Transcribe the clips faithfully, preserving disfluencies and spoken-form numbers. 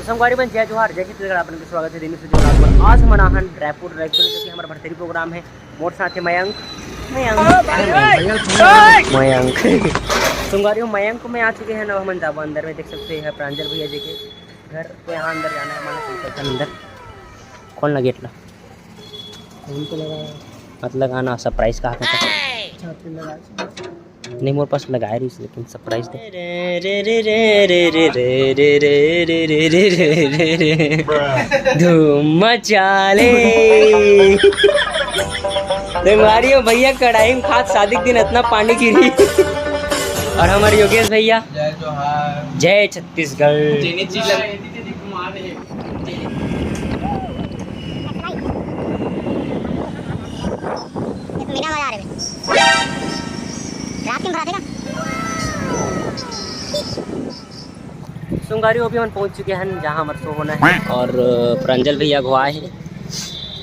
संगवारी मन, जय जोहार, जय छत्तीसगढ़। आप मन के स्वागत हे दिनेश जोहार पर। आज हमन आहन रायपुर, रायपुर जो कि हमर भरथरी प्रोग्राम हे। मोर साथ हे मयंक, मयंक, मयंक। संगवारी हो, मयंक में आ चुके हैं। अब हमन जाबो अंदर में, देख सकते हैं प्रांजल भैया जी के घर। तो यहाँ अंदर जाना है, हमारा चलते हैं अंदर। खोल ना गेट ला। फोन पे लगा। मत लगाना, सरप्राइज कहा था। अच्छा, फिर लगा। नहीं, मोर पास लगाए रहिस, लेकिन सरप्राइज दे। धूम मचा ले। संगवारी हो, भैया कढ़ाई में खात शादी के दिन इतना पानी गिरी। और हमारे योगेश भैया, जय जोहार। जय छत्तीसगढ़। चीनी चिल्ला। रात के भरा देगा। संगवारी हो, अभी हमन पहुंच चुके हैं जहां हमारा शो होना है। और, अ, प्रांजल भैया अगुवाए हैं,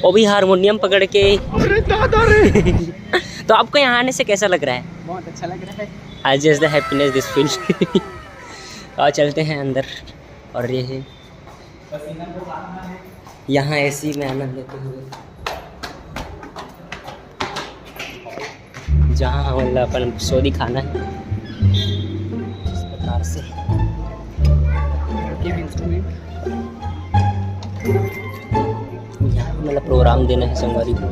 वो भी हारमोनियम पकड़ के। अरे दादा रे। तो आपको यहाँ आने से कैसा लग रहा है? बहुत अच्छा लग रहा है। I just the happiness this feel। और चलते हैं अंदर। और ये है यहाँ एसी में आनंद लेते हुए, जहाँ हमन ला अपन शो दिखाना है। इस प्रकार से यहाँ हमन ला प्रोग्राम देना है संगवारी हो।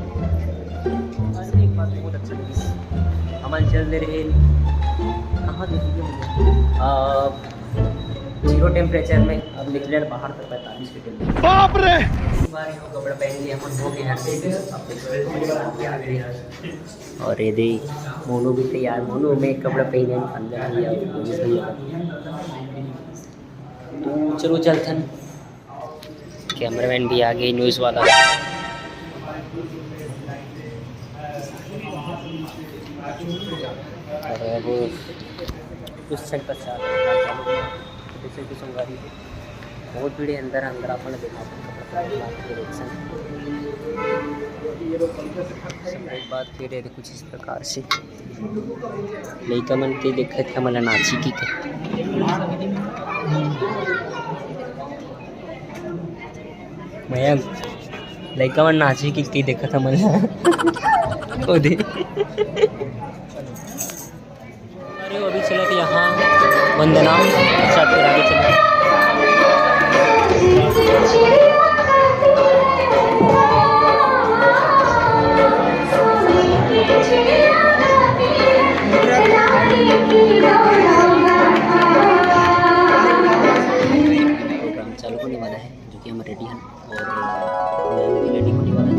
एक बात बहुत अच्छा लगिस, हमन चल दे रहे, कहाँ दे दिए मुझे? आ, जीरो टेम्परेचर में अब निकले बाहर तो पैंतालीस डिग्री। बाप रे! इस बार ये कपड़ा पहन लिया, अपन हो गए हैं। अब देखो, और ये दे, मोनू भी तैयार, मोनू में कपड़ा पहने अंदर नहीं आया, मोनू सही है। तो चलो चलथन, कैमरामैन भी आ गए, न्यूज़ वाला। और अब कुछ क्षण पश्चात प्रोग्राम चालू होगा। तो देख सकते हो संगवारी, बहुत भीड़ है अंदर। अंदर आप मन देखा, एक बात फिर है, कुछ इस प्रकार से लइका मन के देखत हे, हमन ला नाची की के। मयंक, लइका मन नाची की के देखत हे हमन ला। ओ दे। अरे, अभी चलत यहाँ वंदना, साथ फिर आगे चलत। प्रोग्राम चालू होने वाला है, जो कि हम रेडी हैं और मैं भी रेडी होने वाला है।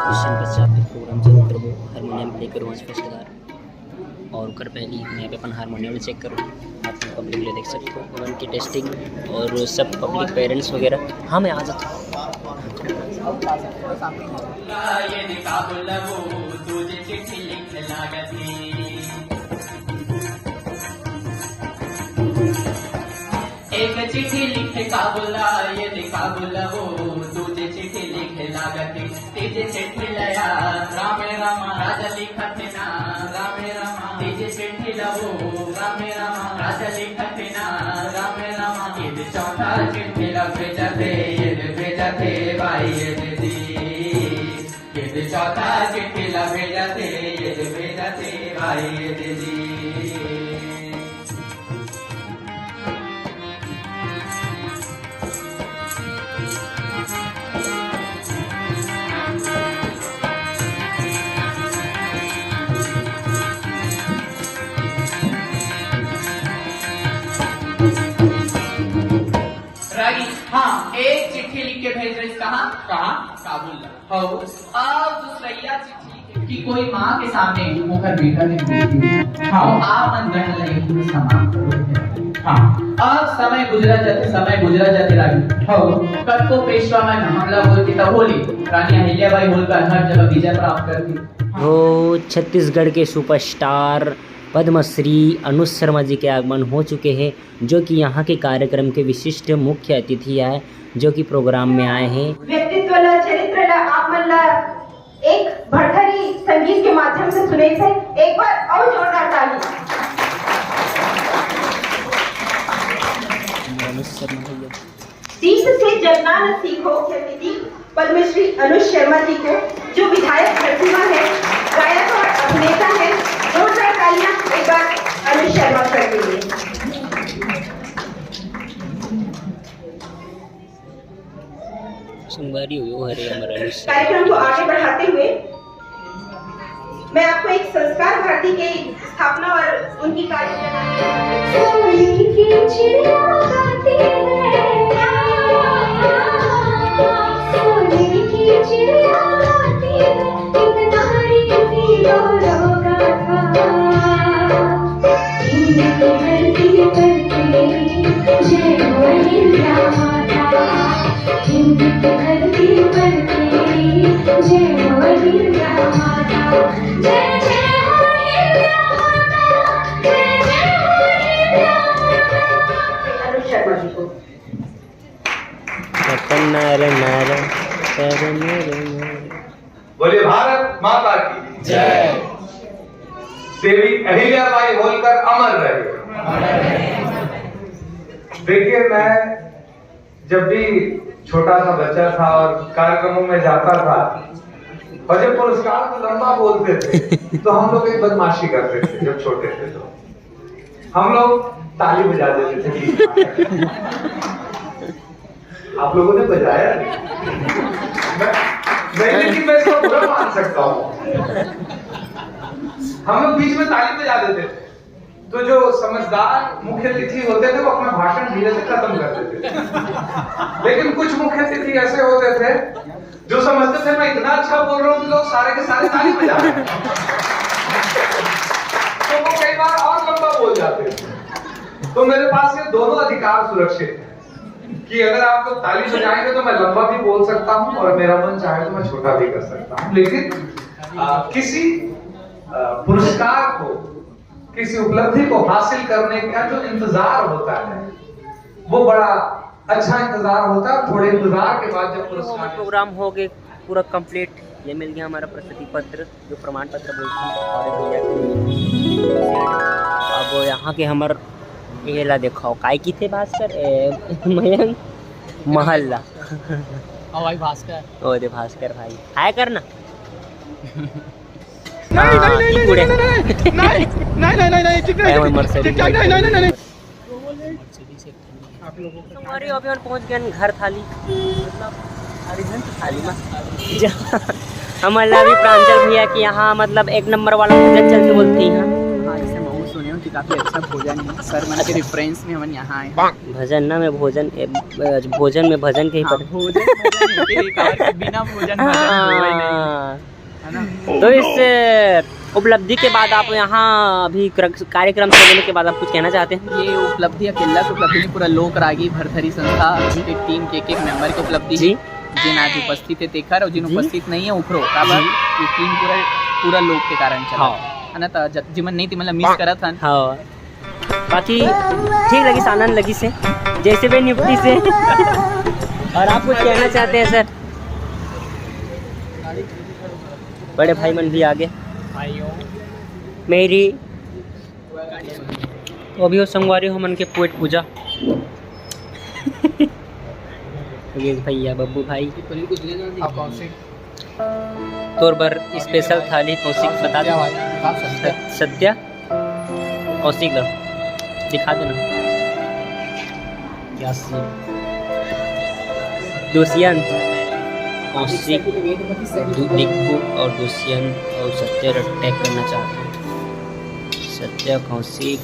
कुछ क्षण पश्चात प्रोग्राम चालू करबो, हारमोनियम प्ले करूँ आज फर्स्ट बार। और ओकर पहली मैं अपन हारमोनियम चेक करूँ। आप पब्लिक ले देख सकते हो, ओमन की टेस्टिंग और सब पब्लिक, पेरेंट्स वगैरह। हाँ, मैं आ जाता हूँ। एक चिट्ठी लिख का बोला, ये लिखा बोला वो, दूजे चिट्ठी लिख लागत, तीजे चिट्ठी लया, राम राम, राजा लिखत ना, राम राम, तीजे चिट्ठी ला वो, राम राम, राजा लिखत ना, राम राम, ईद चौथा चिट्ठी ला भेजत हे, ईद भेजत हे भाई ईद जी, ईद चौथा चिट्ठी ला भेजत हे, ईद भेजत हे भाई ईद जी। रागी, हाँ, एक चिट्ठी लिख के भेज रहिस। कहाँ? कहाँ? काबुल ला। हव, अब दूसरइया चिट्ठी कि कोई माँ के सामने ओकर बेटा के मूर्ति। हाँ, आप मन गण लगे पूरे समाप्त हो गए। हाँ, अब समय गुजरा जाथे, समय गुजरा जाथे रागी। हव, कतको पेशवा मन हमला बोलथे त होले, रानी अहिल्याबाई होलकर हर जगह विजय प्राप्त करथे। हाँ। वो छत्तीसगढ़ के सुपरस्टार पद्मश्री अनुज शर्मा जी के आगमन हो चुके हैं, जो कि यहाँ के कार्यक्रम के विशिष्ट मुख्य अतिथि आए, जो कि प्रोग्राम में आए हैं। व्यक्तित्व ला, चरित्र ला, आप मन ला एक भरथरी संगीत के माध्यम से सुने थे। एक बार और जोरदार ताली। अनुज शर्मा भैया। जीत से जलना न सीखो, ख्याति पद्मश्री अनुज शर्मा जी को, जो विधायक धरसीवा है, गायक और अभिनेता है। जोरदार तालियां एक बार अनुज शर्मा सर के लिए। संगवारी हो, यो हरे हमर अनुज सर। कार्यक्रम को आगे बढ़ाते हुए मैं आपको एक संस्कार भारती के स्थापना और उनकी कार्य प्रणाली सोने की चिड़िया गाती है, सोने की चिड़िया गाती है, एक नारी थी रो रो गाथा। हिंद की धरती पर तेरी जय हो अहिल्या माता, हिंद की धरती पर तेरी जय हो अहिल्या माता, जय जय हो अहिल्या माता, जय जय हो अहिल्या माता। अनुज शर्मा जी को। रतन नारायण नारायण, रतन नारायण नारायण। बोलिए भारत माता की जय। देवी अहिल्याबाई होलकर अमर रहे। देखिए, मैं जब भी छोटा सा बच्चा था और कार्यक्रमों में जाता था और जब पुरस्कार को लंबा बोलते थे तो हम लोग एक बदमाशी करते थे जब छोटे थे तो। हम लोग ताली बजा देते थे बीच में। आप लोगों ने बजाया नहीं। मैं, नहीं, लेकिन मैं इसका बुरा मान सकता हूँ। हम लोग बीच में ताली बजा देते थे। तो जो समझदार मुख्य अतिथि होते थे, वो अपना भाषण धीरे से खत्म कर देते थे। लेकिन कुछ मुख्य अतिथि ऐसे होते थे, जो समझते थे, "मैं इतना अच्छा बोल रहा हूँ कि लोग सारे के सारे ताली बजा रहे हैं।" तो वो कई बार और लंबा बोल जाते थे। तो मेरे पास ये दोनों अधिकार सुरक्षित हैं कि अगर आप लोग ताली बजाएंगे, तो मैं लंबा भी बोल सकता हूँ और मेरा मन चाहे तो मैं छोटा भी कर सकता हूँ। लेकिन, आ, किसी, आ, पुरस्कार को, किसी उपलब्धि को हासिल करने का जो इंतजार होता है, वो बड़ा अच्छा इंतजार होता है। थोड़े इंतजार के बाद जब पुरस्कार प्रोग्राम हो गए पूरा कंप्लीट, ये मिल गया हमारा प्रशस्ति पत्र, जो प्रमाण पत्र बोलते हैं, और भैया के। अब यहाँ के हमर ये ला देखो, काय की थे भास्कर, ए, मयंक महल ला। ओ भाई भास्कर। ओ दे भास्कर भाई, हाय करना। नहीं, नहीं, हाँ, नहीं, की नहीं, पूरे। नहीं, नहीं, नहीं, नहीं, नहीं, नहीं, नहीं, चिकना, अरे, हमर शरीर चिकना, नहीं, नहीं, नहीं, नहीं। संगवारी, अभी हम पहुंच गए घर थाली, मतलब, अरिहंत थाली में। जा-, हमन ला अभी प्रांजल भैया के यहाँ, मतलब, एक नंबर वाला भोजन चलते बोलते हैं यहाँ। हाँ, इसे महू सुने हो कि काफी अच्छा भोजन है। सर मन के रेफरेंस में हमन यहाँ आए हैं। भजन ना, मैं भोजन, ए, भोजन में भजन के ही हाँ, पर- भोजन, भजन, एक और के बिना भोजन, भजन हाँ। होए नहीं। है ना? तो इस उपलब्धि के बाद आप यहाँ अभी क्र-, कार्यक्रम से मिलने के बाद आप कुछ कहना चाहते हैं? ये उपलब्धि अकेला के उपलब्धि नहीं, पूरा लोक रागी भरथरी संस्था के टीम के एक एक मेंबर के उपलब्धि जी। है। जिन आज उपस्थित है तेखर और जिन जी। उपस्थित नहीं है ओखरो, काबर जी। ये टीम पूरा, पूरा लोक के कारण चला हाँ। है ना? तो ज-, जिमन नहीं, तिमन ला मिस करत हन। हाँ। बाकी ठीक लगिस, आनंद लगिस हे, जैसे भी निपटी से। और आप कुछ कहना चाहते हैं सर? बड़े भाई मन भी आगे। मेरी तो अभी वो संगवारी हो मन के पेट पूजा। योगेश भैया, बब्बू भाई। आप कौन से? तोर बर स्पेशल थाली कौशिक बता दे। सत्या भाई, हाँ, सत्या। सत्या, कौशिक ला दिखा देना। क्या सीन? दुष्यंत, कौशिक, दु-, दिग्गू और दुष्यंत और सत्या अटैक करना चाहते हैं। सत्या, कौशिक,